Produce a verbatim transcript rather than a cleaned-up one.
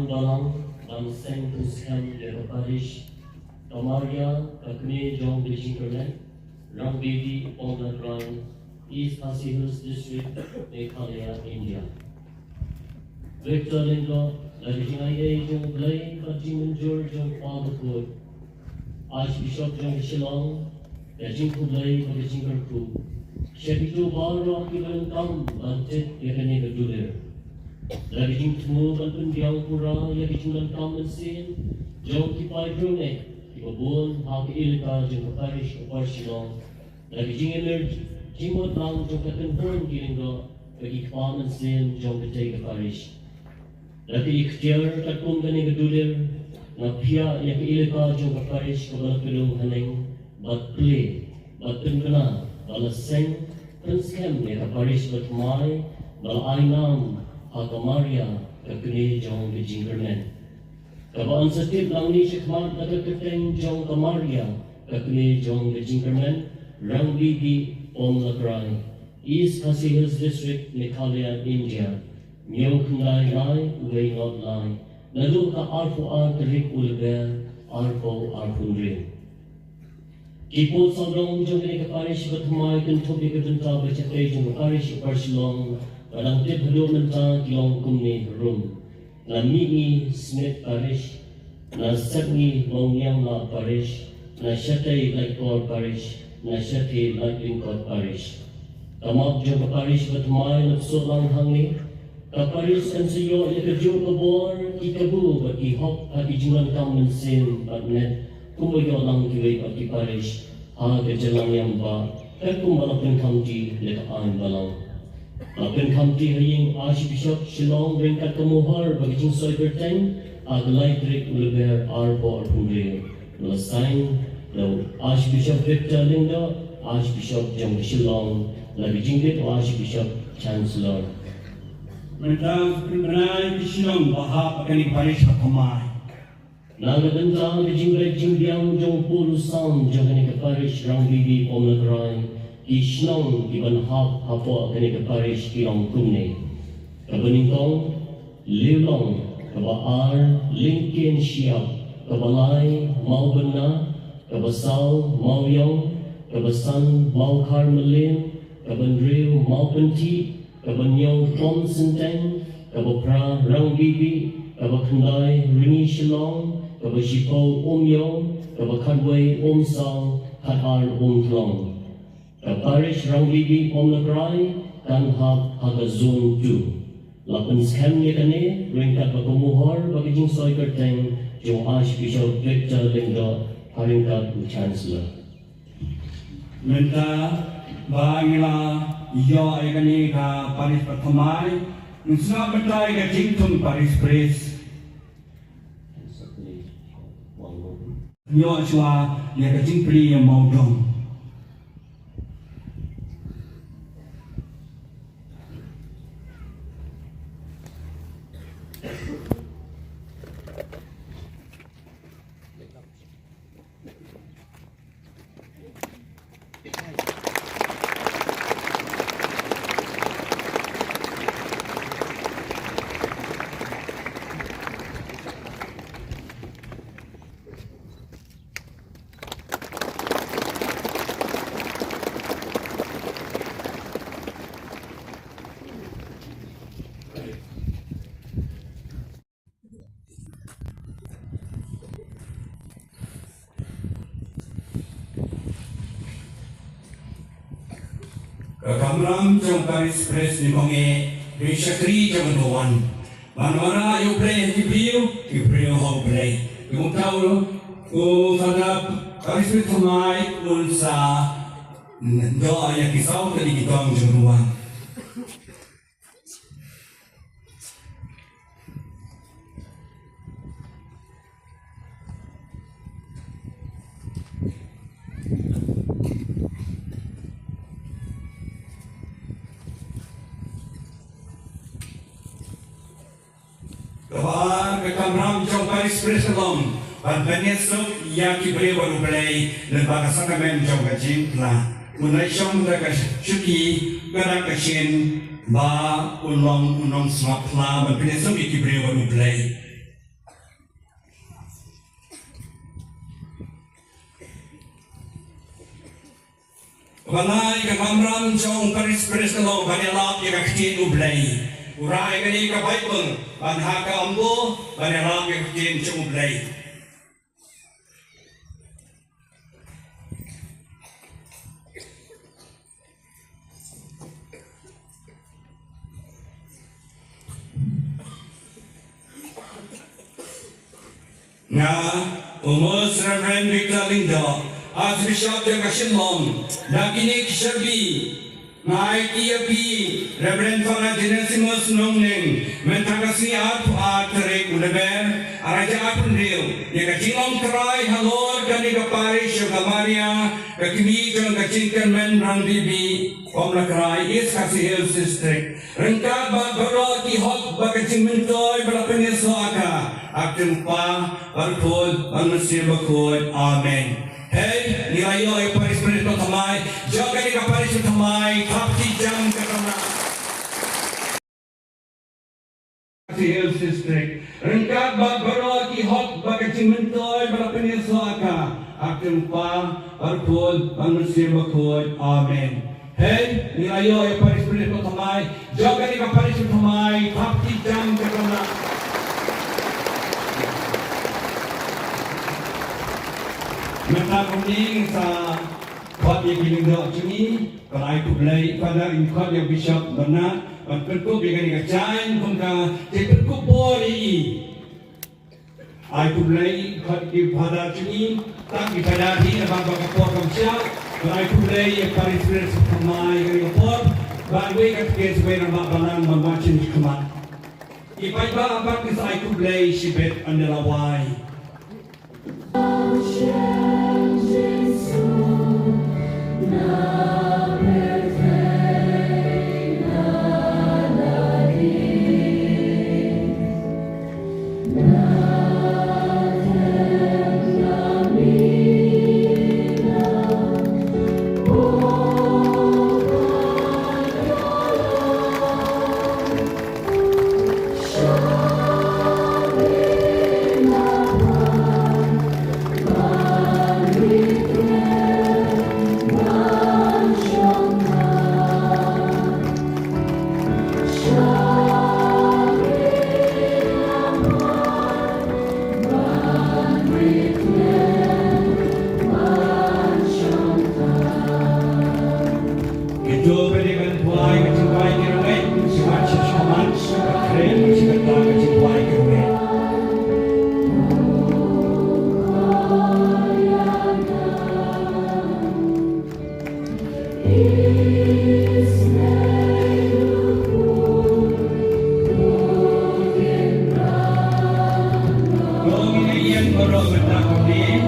Balang ban seng pynskhem ïa ka parish Kamaria, ka kmie jong ka jingkyrmen, Rangbibi Pomlakrai, East Khasi Hills District, Meghalaya, India. Victor Lyngdoh, da ka jingai ei jong U Blei bad jingmynjur jong u Kpa Bakhuid, Archbishop jong ka Shillong, ka jingkhublei bad ka jingkyrkhu sha kito baroh kiba donkam ban tip ïa kane ka dulir. Da ka jingthmu ban pynbiang pura ïa ka jingdonkam mynsiem jong ki paidbynriew kiba bun ha ka elaka jong ka parish Upper Shillong, da ka jingïamir jingmut lang jong ka kynhun ki Lyngdoh bad ki kpa mynsiem jong katei ka parish. Da ka ikhtiar katkum kane ka dulir, nga phiah ïa ka elaka jong ka parish kaba la kdew haneng bad plie bad pynbna ba la seng pynskhem ïa ka parish bathymmai ba la ai nam ha Kamaria, ka kmie jong ka jingkyrmen. Kaba yn sa tip nangne shakhmat da ka kyrteng jong Kamaria, ka kmie jong ka jingkyrmen, Rangbibi Pomlakrai, East Khasi Hills District, Meghalaya, India, hynñiew khyndai lai uwei nod lai, naduh ka arphew ar tarik u Lber arphew arphew hynriew. Ki pud sawdong jong kane ka parish bathymmai kynthup ïa ka bynta ba shatei jong ka parish Upper Shillong ba dang tip haduh mynta ki long kumne harum: na Mihngi Smit Parish, na Sepngi Mawniangla Parish, na shatei Laitkor Parish, na shatei Laitlyngkot Parish. Ka map jong ka parish bathymmai la ksuid lang hangne. Ka parish yn sa ïoh ïa kajuh ka bor, ki kabu bad ki hok ha ki jingdonkam mynsiem bad met kumba ïoh lang kiwei pat ki parish ha ka jylla Myanmar, katkum ba la pynkhamti da ka aiñ balang. La pynkhamti ha ïing Archbishop Shillong ryngkat ka mohor bad ka jingsoi kyrteng ha ka lai tarik u Lber arphew arphew hynriew. La sign da u Archbishop Victor Lyngdoh, Archbishop jong ka Shillong, da ka jingbit u Archbishop Chancellor. Mynta pynbna ïa ki shnong ba hap ha kane ka parish bathymmai. Na ka bynta ka jingbit jingbiang jong u Pul u Sam jong kane ka parish Rangbibi Pomlakrai, ki shnong kiban hap hapoh kane ka parish ki long kumne: kaba nyngkong Liulong, kaba ar Lyngkien Shiap, kaba lai Mawbynna, kaba saw Mawiong, kaba san Mawkhar Mylliem, kaba hynriew Mawpyntih, kaba hynñiew Klom Synteng, kaba phra Rangbibi, kaba khyndai Ryngi Shillong, kaba shiphew Umïew, kaba khatwei Umsaw, khatar Umkhlong. Ka parish Rangbibi Pomlakrai kan hap ha ka Zone two. La pynskhem ïa kane ryngkat bad ka mohor bad ka jingsoi kyrteng jong u Archbishop Victor Lyngdoh ha ryngkat u Chancellor. Mynta ba ngi la ïoh ïa kane ka parish bathymmai, ngin sngap mynta ïa ka jingthung parish priest. Ïoh shuwa ïa ka jingplie mawdong. Ka kamram jong parish priest, ngi ong ïa ki shakri jong ka duwan. Ban wanrah ïa U Blei ha ki briew, ki briew ha U Blei. Kumta u Father parish priest thymmai un sa duwai ïa ki saw tylli ki dong jong ka duwan. Kaba ar, ka kamram jong parish priest ka long ban pynïasuk ïa ki briew bad U Blei lyngba ka sakramen jong ka jingphla. Un ïashong da ka shuki, ka dak ka shin, ba un long u nongsngap phla ban pynïasuk ïa ki briew bad U Blei. Ba lai ka kamram jong Parish Priest ka long ban ïalap ïa ka ktien U Blei. U rai kane ka Baibl ban ha ka ambo ban ïalap ïa ka ktien jong U Blei. Nga, u Most Reverend Victor Lyngdoh, Archbishop jong ka Shillong, da kine ki shyrkhei, nga aiti ïa phi, Reverend Father Genesimus Nongneng, mynta ka sngi arphew ar tarik u Lber, ar hajar arphew hynriew, ïa ka jinglong trai halor kane ka parish jong ka Maria, ka kmie jong ka jingkyrmen rangbibi, Kong Lakrai, East Khasi Hills District. Ryngkat bad baroh ki hok bad ka jingmyntoi ba la pynïasoh ha ka, ha ka kyrteng u Kpa bad u Khun bad u Mynsiem Bakhuid. Amen. Hei, ngi la ïoh ïa u Parish Priest ba thymmai, jong kane ka parish ba thymmai, thap kti jam ka thymmai. Khasi Hills District. Ryngkat bad baroh ki hok bad ka jingmyntoi ba la pynïasoh ha ka, ha ka kyrteng u Kpa bad u Khun bad u Mynsiem Bakhuid. Amen. Hei, ngi la ïoh ïa u Parish Priest ba thymmai, jong kane ka parish ba thymmai, thap kti jam ka thymmai. Mynta kumne ngin sa khot ïa ki lyngdoh jong ngi, ban ai khublei, Father, ngin khot ïa u Bishop Bernard ban pynkup ïa kane ka jaiñ kum ka jingpynkup bor ïa i. Ai khublei, khot ki Father jong ngi, tang ki Father hi, namar ba ka por kam shah, ban ai khublei ïa u Parish Priest ba thymmai ha kane ka por, ban wei ka ktien, sa wei namar ba nang ban wad sha khmat. Ki paidbah bad ki sa ai khublei shibit, ynda la wai. Kito ba dei ban pynlait ka jingpynlait ki rangeit, sngewbha sngewbha sngewbha kren, sngewbha ka jingpynlait ki rangeit. Kong ïa ïeng baroh mynta kong ïa.